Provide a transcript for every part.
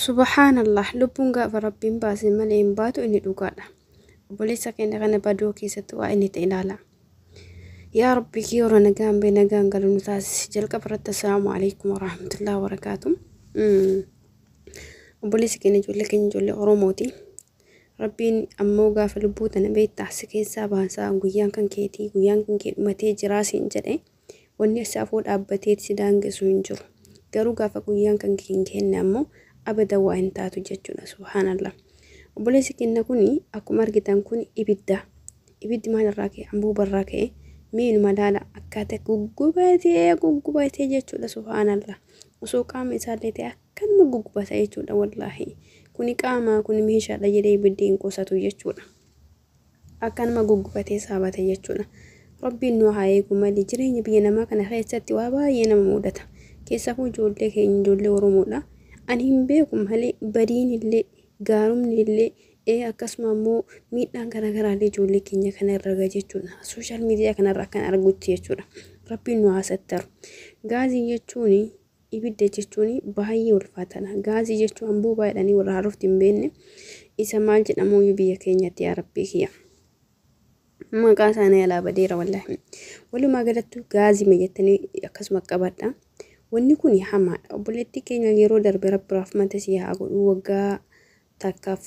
Subhaanallah, lubbuun gaafa Rabbiin baase malee hin baatu, inni dhugaadha. Obboleessa keenya kana badoo keessatti waa inni ta'e ilaala. Yaa Rabbi kiyya, warra nagaan bee nagaan galu nu taasisi. Jalqaba irratti assalaamu alaikum warahmatullahi wabarakaatu. Obboleessi keenya ijoollee keenya, ijoollee Oromooti. Rabbiin ammoo gaafa lubbuu tana beektaa si keessaa baasaa, guyyaan kan keetii, guyyaan kan kee dhumatee jiraa siin jedhe, wanni asi afoo dhaabbatee si daangessu hin jiru. Garuu gaafa guyyaan kan kee hin kenne ammoo abada waa hin taatu jechuudha. Subhaanallah. Obboleessi keenya kun akkuma argitan kun ibidda. Ibiddi maalirraa ka'e? Ambuubarraa ka'e. Miinuma laala, akkaataa guggubatee guggubatee jechuudha. Subhaanallah. Osoo qaama isaallee ta'e akkanuma guggubata jechuudha, wallaahi. Kuni qaama, kuni meeshaadha jedhee ibiddi hin qusatu jechuudha. Akkanuma guggubatee saabate jechuudha. Rabbiin nu haa eegu malee jireenya biyya namaa kana keessatti waa baay'ee nama mudata. Keessaafuu ijoollee keenya, ijoollee Oromoodha. Ani hin beeku malee badiin illee, gaarumni illee, akkasuma ammoo miidhaan garaagaraallee ijoollee keenya kana irra gaha jechuudha. Social media kanarra akkan argutti jechuudha. Rabbiin nu haa sattaru. Gaazii jechuun, ibidda jechuun baay'ee ulfaataadha. Gaazii jechuun ambuubaa jedhanii warra haarofti hin beekne, isa maal jedhamuyyuu biyya keenyatti, yaa Rabbii kiyya. Maqaa isaanii alaa badeera, wallaahi. Walumaa galatti gaazii jettanii akkasuma qabadha. Wanni kun hamaadha. Obboleettii keenya yeroo darbe Rabbi rahmata si haa godhu, waggaa takkaaf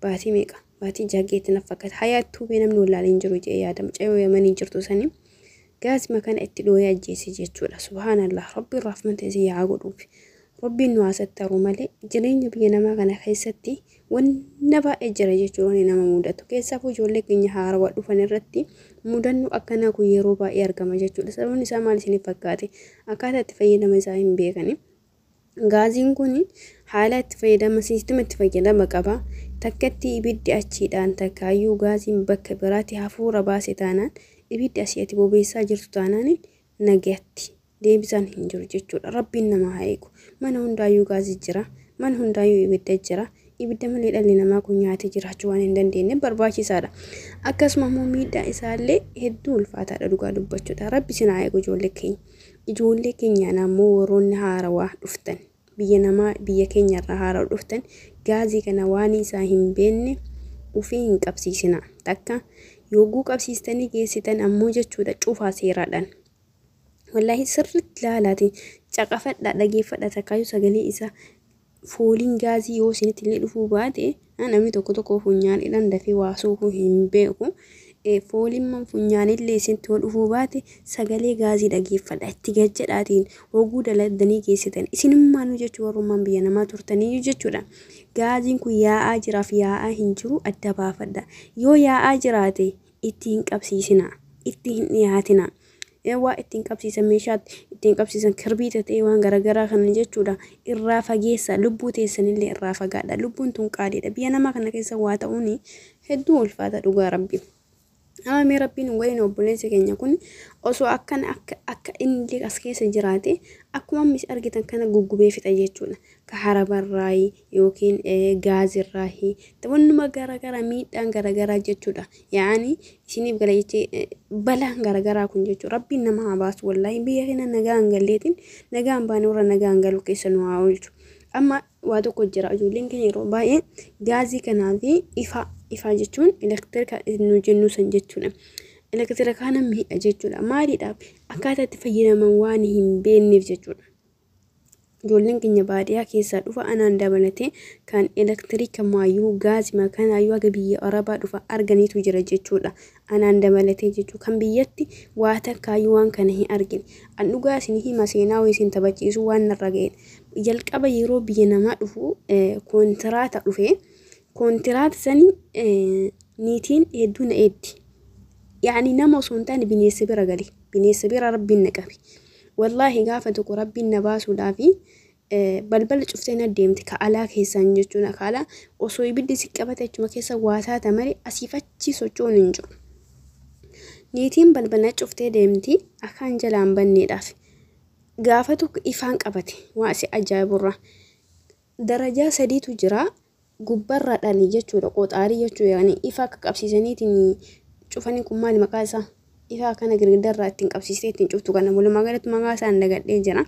baatii meeqa? Baatii 6 geetti na fakkaata. Hayaattuu bee namni wallaalee hin jiru jedhee yaada. Mucayyoo Yamanii jirtu sanii gaazima kana itti dhooyee ajjeese jechuudha. Subhaanallah, Rabbiin rahmata si haa godhuuf. Rabbiin nu haa sattaru malee jireenya biyya namaa kana keessatti wanna baay'ee jira jechuudha, wanni nama mudatu. Keessaafuu ijoollee keenya haarawaa dhufan irratti mudannoo akkanaa kun yeroo baay'ee argama jechuudha. Sababni isaa maal isiniif fakkaate? Akkaataa itti fayyadama isaa hin beekani. Gaaziin kun haala itti fayyadama, siistema itti fayyadama qaba. Takkatti ibiddi achiidhaan takkaayyuu gaaziin bakka biraatti hafuura baase taanaan, ibiddi asii ati bobeessaa jirtu taanaan, nagayatti deebisaan hin jiru jechuudha. Rabbiin nama haa eegu. Mana hundaayyuu gaazii jira. Mana hundaayyuu ibidda jira. Ibidda malee dhalli namaa kun nyaatee jiraachuu waan hin dandeenye barbaachisaadha. Akkasuma immoo miidhaa isaallee hedduu ulfaataadha, dhugaa dubbachuudha. Rabbi isin haa eegu, ijoollee keenya. Ijoollee keenyaan ammoo warroonni haarawaa dhuftan, biyya namaa, biyya keenyarraa haarawaa dhuftan, gaazii kana waan isaa hin beekne ufii hin qabsiisina. Takka yogguu qabsiistanii geessitan ammoo jechuudha, cufaa seeraadhaan. Wallaahi sirriitti ilaalaatiin caqafadhaa, dhageeffadhaa. Takkaayyuu sagalee isaa, fooliin gaazii yoo isinitti illee dhufuu baate, namni tokko tokko funyaanidhaan dafee waa suuquu hin beeku. Fooliin funyaanillee isinitti yoo dhufuu baate, sagalee gaazii dhageeffadha. Itti gajjadhaatiin hoguu daladdanii geessitan isinummaanuu jechuu, warrummaan biyya namaa turtaniyyuu jechuudha. Gaaziin kun yaa'aa jiraaf yaa'aa hin jiru adda baafadha. Yoo yaa'aa jiraate itti hin qabsiisina. Itti hin dhiyaatina. Waa ittiin qabsiisan, meeshaa ittiin qabsiisan, kirbiita ta'e, waan garaagaraa kana jechuudha, irraa fageessa. Lubbuu teessanillee irraa fagaadha. Lubbuun tun qaaliidha. Biyya namaa kana keessa waa ta'uun hedduu ulfaata, dhugaa Rabbi. Amma mee Rabbiin hin godhin, obboleessi keenya kun osoo akkana akka inni as keessa jiraate, akkuma amma isin argitan kana guggubee fixa jechuudha. Ka harabarraayi yookiin gaazirraayi, wannuma garaagaraa, miidhaan garaagaraa jechuudha. Yaani isiniif gala jechee, balaan garaagaraa kun jechuudha. Rabbiin nama haa baasu, wallaahi biyya keenya nagaan galleetiin nagaan baane, warra nagaan galu keessa nu haa oolchu. Amma waa tokko jira, ijoolleen keenya yeroo baay'ee gaazii kanaa fi ifa, ifaa jechuun elektirika nu jennu san jechuudha. Elektirika kana miidha jechuudha. Maaliidhaaf? Akkaataa itti fayyadaman waan hin beekneef jechuudha. Ijoolleen keenya baadiyyaa keessaa dhufa, anaan dabalatee, kan elektirika maayyuu gaazima kanaayyuu haga biyya Arabaa dhufa arganiitu jira jechuudha. Anaan dabalatee jechuudha. Kan biyyatti waa takkaayyuu waan kana hin argine. An dhugaa isin hima, seenaa wayii isin taphachiisu, waan narra ga'e. Jalqaba yeroo biyya namaa dhufu koontiraata dhufe, koontiraata sani niitiin hedduu na eeddi. Yaani nama osoo hin taane bineensa bira gale. Bineensa bira Rabbiin na qabe. Wallaahi gaafa tokko Rabbiin na baasuudhaafi balbala cuftee na deemte ka alaa keessaan jechuudha. Ka alaa osoo ibiddi si qabate achuma keessa waa taata malee asiif achi socho'uun hin jiru. Niitiin balbala cuftee deemti akkaan jalaan banneedhaaf. Gaafa tokko ifaan qabate, waa si ajaa'iburra. Darajaa sadiitu jira. Gubbarraadhaan jechuudha, qoxaarii jechuudha, yaani ifa akka qabsiisaniitiin cufanii kun maali maqaa isaa? Ifa akkana girgiddarraa ittiin qabsiistee ittiin cuftu kana, walumaa galatti maqaa isaa hin dagadhee jira.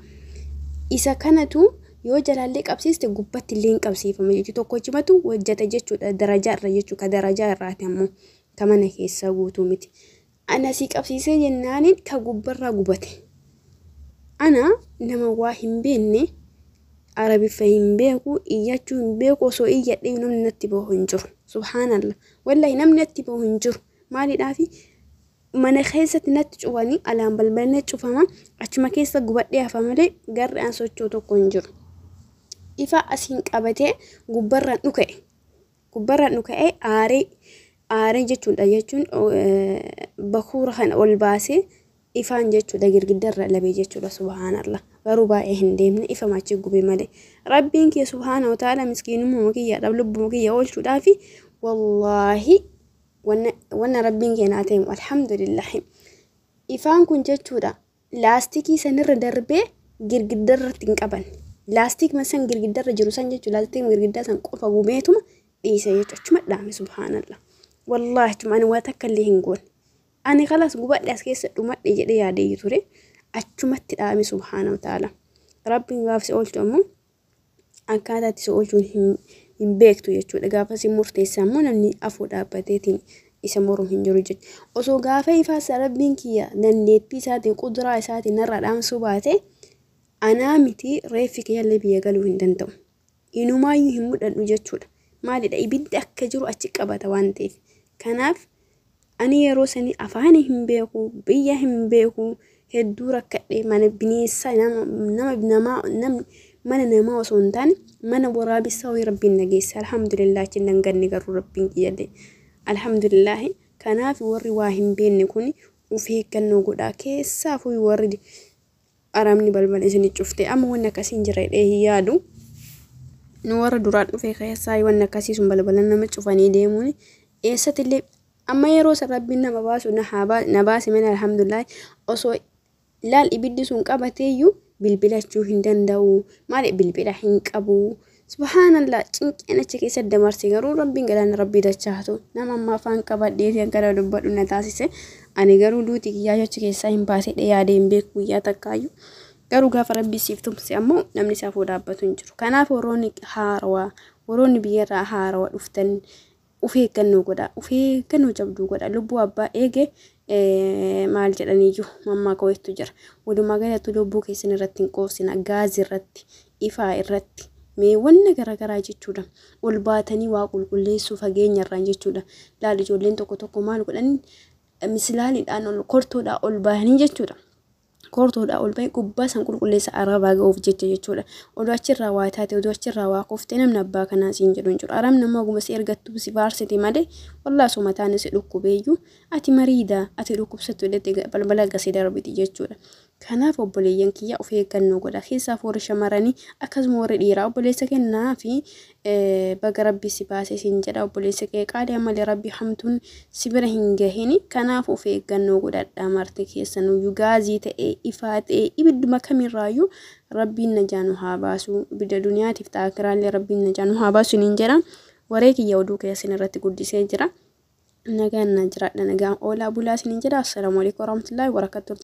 Isa kanatu Yoo jalaallee qabsiiste gubbatti illee hin qabsiifama jechuudha. Tokkochumatu hojjeta jechuudha. Darajaa irra jechuudha. Ka darajaa irraati ammoo ka mana keessaa guutuu miti. Ana sii qabsiisee jennaaniin ka gubbarraa gubate. Ana nama waa hin beekne, Arabiffa hin beeku, iyyachuu hin beeku, osoo iyyadhee namni natti bahu hin jiru. Subhaanallah. Wallahi namni natti bahu hin jiru. Maaliidhaafi mana keessatti natti cufanii alaan balballi cufama, achuma keessa gubadhee hafa malee garri an socho'u tokko hin jiru. Ifa asiin qabatee gubbarraan dhuka'e. Gubbarraan dhuka'ee aaree aaree jechuudha, jechuun bakuura kana ol baasee ifaan jechuudha girgiddarra labee jechuudha. Subhaanallah. Garuu baay'ee hin deemne, ifama achi gube malee. Rabbiin kee subhaana wa ta'ala miskiinummaa kiyyaadhaaf lubbuma kiyya oolchuudhaafi, wallaahi wanna Rabbiin kee naa ta'e alhamdulillahi. Ifaan kun jechuudha laastikii sanirra darbee girgiddarratti hin qaban. Laastikuma san girgiddarra jiru san jechuudha, laastikuma girgiddaa san qofa gubeetuma dhiise jechuudha. Achuma dhaame, subhaanallah. Wallaahi achuma ani waa takka illee hin goone. Ani kalas gubadhe, as keessa dhumadhe jedhee yaadee ture. Achumatti dhaame, subhaana wa ta'ala. Rabbiin gaafa si oolchu ammoo akkaataa itti si oolchuun hin beektu jechuudha. Gaafa si murteessa ammoo namni afoo dhaabbateetiin isa mormu hin jiru jechuudha. Osoo gaafa ifaasa Rabbiin kiyya dandeettii isaatiin, quduraa isaatiin narraa dhaamsuu baate, anaa miti reeffi kiyyallee biyya galuu hin danda'u. Inumaayyuu hin mudhadhu jechuudha. Maalidha, ibiddi akka jiru achi qabata waan ta'eef. Kanaaf ani yeroo sanii afaan hin beeku, biyya hin beeku, hedduu rakkadhe. Mana bineensaa, nama namaa, namni mana namaa osoo hin taane mana waraabessaa wayii Rabbiin nageesse. Alhamdulillah, achi hin ganne garuu Rabbiin kiyyallee. Alhamdulillah. Kanaaf warri waa hin beekne kun of eeggannoo godhaa. Keessaafuu warri Arabni balbala isin cufte, amma wanni akkasii hin jira jedhee hin yaadu. Nu warra duraan dhufe keessaa wanni akkasii sun balbala nama cufanii deemuun eessattillee amma yeroo san Rabbiin nama baasu na baase mana, alhamdulillah. Osoo laal ibiddi sun qabateeyyuu bilbilachuu hin danda'u. Maali, bilbila hin qabu. Subhaanallah, cinqeen achi keessa dabarse, garuu Rabbiin galaana Rabbii dachaatu nama amma afaan qabadhee kana dubbadhu na taasise. Ani garuu duuti kiyyaa achi keessaa hin baasee yaadee hin beeku guyyaa takkaayyuu. Garuu gaafa Rabbii siif tumse ammoo namni isaafuu dhaabbatu hin jiru. Kanaaf warroonni haarawaa, warroonni biyyarraa haarawaa dhuftan, of eeggannoo godha. Of eeggannoo jabduu godha. Lubbuu abbaa eege maal jedhaniyyuu mammaaka wayiitu jira. Walumaa galatti lubbuu keessan irratti hin qoosina. Gaazii irratti, ifaa irratti, mee wanna garaagaraa jechuudha. Ol baatanii waa qulqulleessuu fageenya irraan jechuudha. Laal, ijoolleen tokko tokko maal godhan, mislaaliidhaan ol kortoodhaa ol bahanii jechuudha. Kortoodhaa ol bahee gubbaa san qulqulleessa arabaa ga'uuf jecha jechuudha. Oduu achirraa waa taate, oduu achirraa waa kuftee, namni abbaa kanaa siin jedhu hin jiru. Arabni ammoo oguma si ergattu si faarsite malee, wallaa osoo mataan si dhukkubeeyyuu ati mariida, ati dhukkubsattu illee balbala gasee darbiti jechuudha. Kanaaf obboleeyyan kiyya, of eeggannoo godha. Keessaaf warri shamarranii, akkasuma warri dhiiraa, obboleessa kennaa fi baga Rabbi si baase siin jedha, obboleessa kee qaalii, ammallee Rabbi hamtuun si bira hin gahini. Kanaaf of eeggannoo godhadha marti keessanuyyuu, gaazii ta'ee, ifaa ta'ee, ibidduma kamirraayyuu Rabbiin najaa nu haa baasu. Ibidda duniyaatiif ta'akiraallee Rabbiin najaa nu haa baasu niin jedha. Waree kiyya oduu keessan irratti guddisee jira. Nagaan na jiraadha, nagaan oolaa bulaa isiniin jedha. Assalaamu alaikum warahmatullahi wabarakatuh.